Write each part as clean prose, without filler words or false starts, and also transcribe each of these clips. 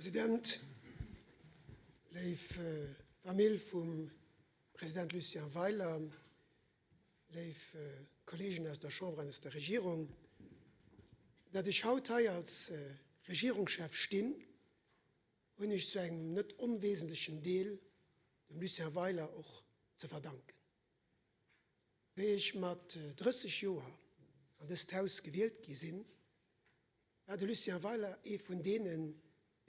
President, léif Famill vum President Lucien Weiler, léif Kolleegen aus der Chamber an aus der Regierung, datt ech haut hei als Regierungschef stinn, hunn ech zu engem net onwesentlechen Deel dem Lucien Weiler och ze verdanken. Wéi ech mat 30 Joer an dëst Haus gewielt gi sinn, war de Lucien Weiler ee vun deenen,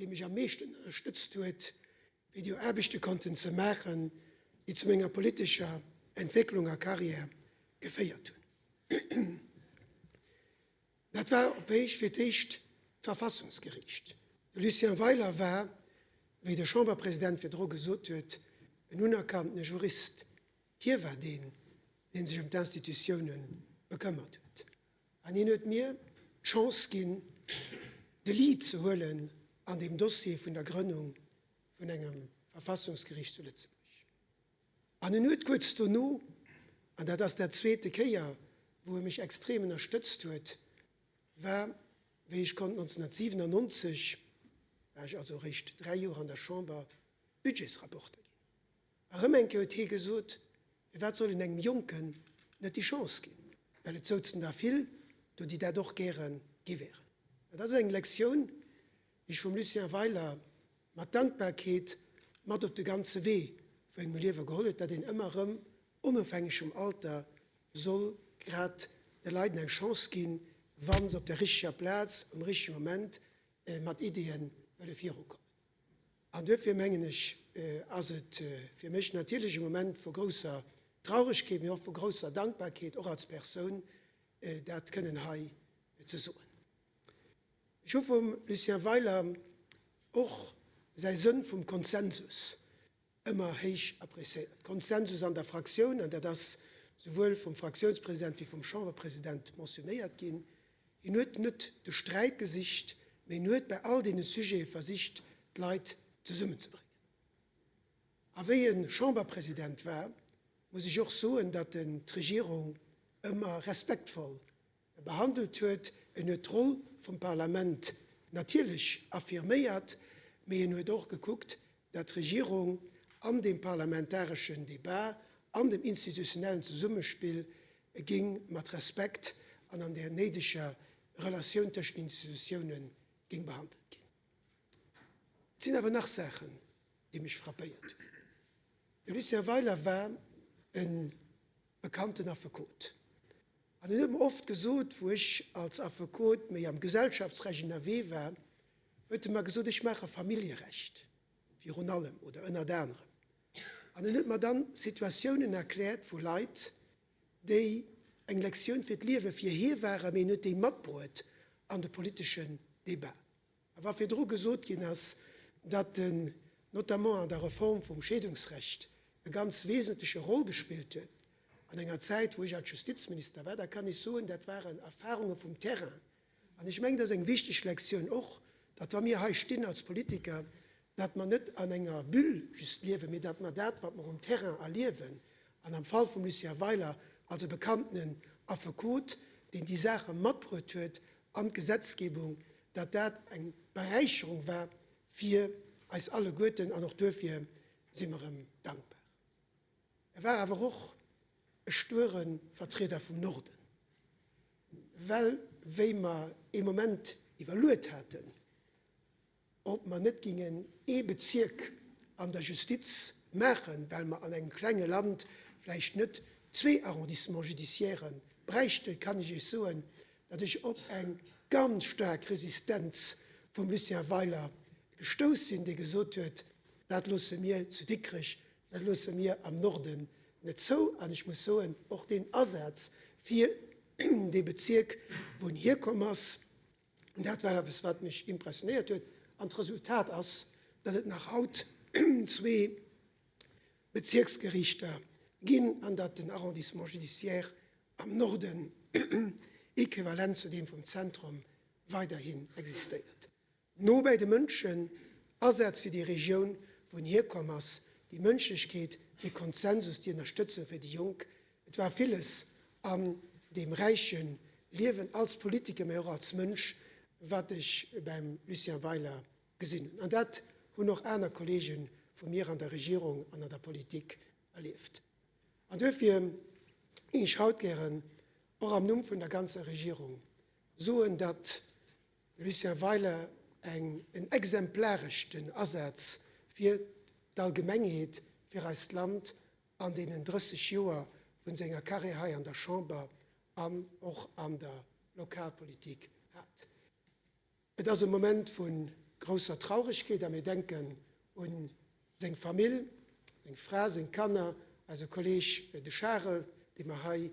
dee mech am meeschten ënnerstëtzt huet, fir déi Aarbechte konnten ze maachen, déi zu menger politescher Entwécklung a Carrière geféiert hunn. Dat war op éischt fir d'éischt d'Verfassungsgeriicht. De Lucien Weiler war, wéi de Chamberpresident virdru gesot huet, en unerkanntene Jurist. Hie war deen, dee sech ëm d'Institutioune bekëmmert huet. An hien huet mir d'Chance ginn, de Lead ze huelen an deem Dossier vun der Grënnung vun engem Verfassungsgeriicht zu Lëtzebuerg. An en huet kuerz dono, an dat ass dat zweete Kéier, wou e mech extrem ënnerstëtzt huet, war, wéi ech konnt 1997, war ech also eréischt 3 Joer an der Chamber, Budgetsrapporter ginn. A rëm eng Kéier huet hie gesot, Firwat soll een engem Jonken net déi Chance ginn? Well et souzen der vill do, déi dat och gäre gi wären. An dat ass eng Lektioun, déi ech vum Lucien Weiler mat Dankbarkeet mat op de ganze Wee vu engem Liewe geholl huet, datt een ëmmer erëm, onofhängeg vum Alter, soll grad de Leiden eng Chance ginn, wa se op der richteger Plaz um richtege Moment mat Ideeë wëlle virukommen. An duerfir, mengen ech, ass et fir mech natierlech e Moment vu grousser Trauregkeet, mee och vu grousser Dankbarkeet, och als Persoun, dat kënnen hei ze soen. Ech hu vum Lucien Weiler och säi Sënn vum Konsensus ëmmer héich appréciéiert. Konsensus an der Fraktioun, an dat ass souwuel vum Fraktiounspresident wéi vum Chamberpresident mentionnéiert ginn, Hien huet net de Sträit gesicht, mee en huet bei all deene Sujete versicht, d'Leit zesummenzebréngen. A wéi e Chamberpresident war, muss ech och soen, datt en d'Regierung ëmmer respektvoll behandelt huet. En huet d'Roll vum Parlament natierlech affirméiert, mee en huet och gekuckt, datt d'Regierung an deem parlamentareschen Debat, an dem institutionellen Zesummespill ging mat Respekt an an där néideger Relatioun tëscht den Institutioune ging behandelt ginn. Et sinn awer nach Saachen, déi mech frappéiert hunn. De Lucien Weiler war e bekannten Affekot an en huet mer oft gesot, wou ech als Affekot méi am Gesellschaftsrecht ënnerwee war, huet e mer gesot, ech maache Familljerecht virun allem oder ënnert anerem. An en huet mer dann Situatiounen erkläert vu Leit, déi eng Lektioun fir d'Liewe fir hie waren, mee en huet déi matbruet an de politeschen Débat. A wa virdru gesot ginn ass, datt en notamment an der Reform vum Scheedungsrecht e ganz wesentleche Roll gespillt huet an enger Zäit, wou ech als Justizminister war, da kann ech soen, dat waren Erfahrunge vum Terrain, An ech mengen, dat ass eng wichteg Lektioun och, datt wa mir hei stinn als Politiker, datt mer net an enger Bulle just liewen, mee datt mer dat, wat mer um Terrain erliewen, an am Fall vum Lucien Weiler als e bekanntenen Affekot, deen déi Saache matbruet huet an d'Gesetzgebung, datt dat eng Beräicherung war fir eis alleguerten. An och duerfir si mer em dankbar. E war awer och e stuere Vertrieder vum Norden, well wéi mer ee Moment iwwerluet haten, ob mer net gingen ee Bezierk an der Justiz maachen, well mer an engem klenge Land vläicht net zwee Arrondissements judiciaires bräichten, kann ech Iech soen, datt ech op eng ganz staark Resistenz vum Lucien Weiler gestouss sinn, dee gesot huet, Dat loosse mir zu Dikrech, dat loosse mir am Norden net zou. An ech muss soen, och deen Asaz fir dee Bezierk, wou en hierkomm ass, dat war eppes, wat mech impressionéiert huet. An d'Resultat ass, datt et nach haut zwee Bezierksgeriichter ginn an datt den Arrondissement judiciaire am Norden equivalent zu deem vum Zentrum weiderhin existéiert. No bäi de Mënschen, Asaz fir déi Regioun, wou en hierkomm ass, déi Mënschlechkeet, dee Konsensus, déi Ënnerstëtzung fir déi Jonk, et war villes an deem räiche Liewen als Politiker, mä och als Mënsch, wat ech beim Lucien Weiler. gesinn hunn. An dat hunn och aner Kollege vu mir an der Regierung an an der Politik erlieft. An duerfir géing ech haut gären och am Numm vun der ganzer Regierung soen, datt de Lucien Weiler eng en exemplareschten Asaz fir d'Allgemengheet, fir eist Land an deenen 30 Joer vun senger Carrière hei an der Chamber an och an der Lokalpolitik hat. Et ass e Moment vu grousser Trauregkeet a mir denken u seng Famill, seng Fra, seng Kanner, eise Kolleeg de Charel, dee mer hei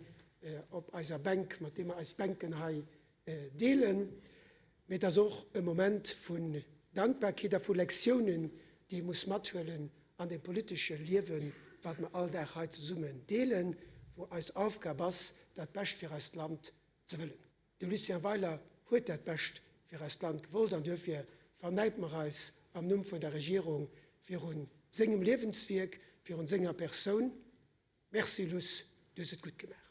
op eiser Bänk, mat deem mer eis Bänken hei deelen. Mee et ass och e Moment vun Dankbarkeet a vu Lektiounen, déi ee muss mathuelen an deem politesche Liewen, wat mer all Dag hei zesummen deelen, wou eis Aufgab ass, dat Bescht fir eist Land ze wëllen. De Lucien Weiler huet dat Bescht fir eist Land gewollt an duerfir vernäipe mer eis am Numm vun der Regierung virun sengem Liewenswierk, virun senger Persoun. Merci Luss, du hues et gutt gemaach.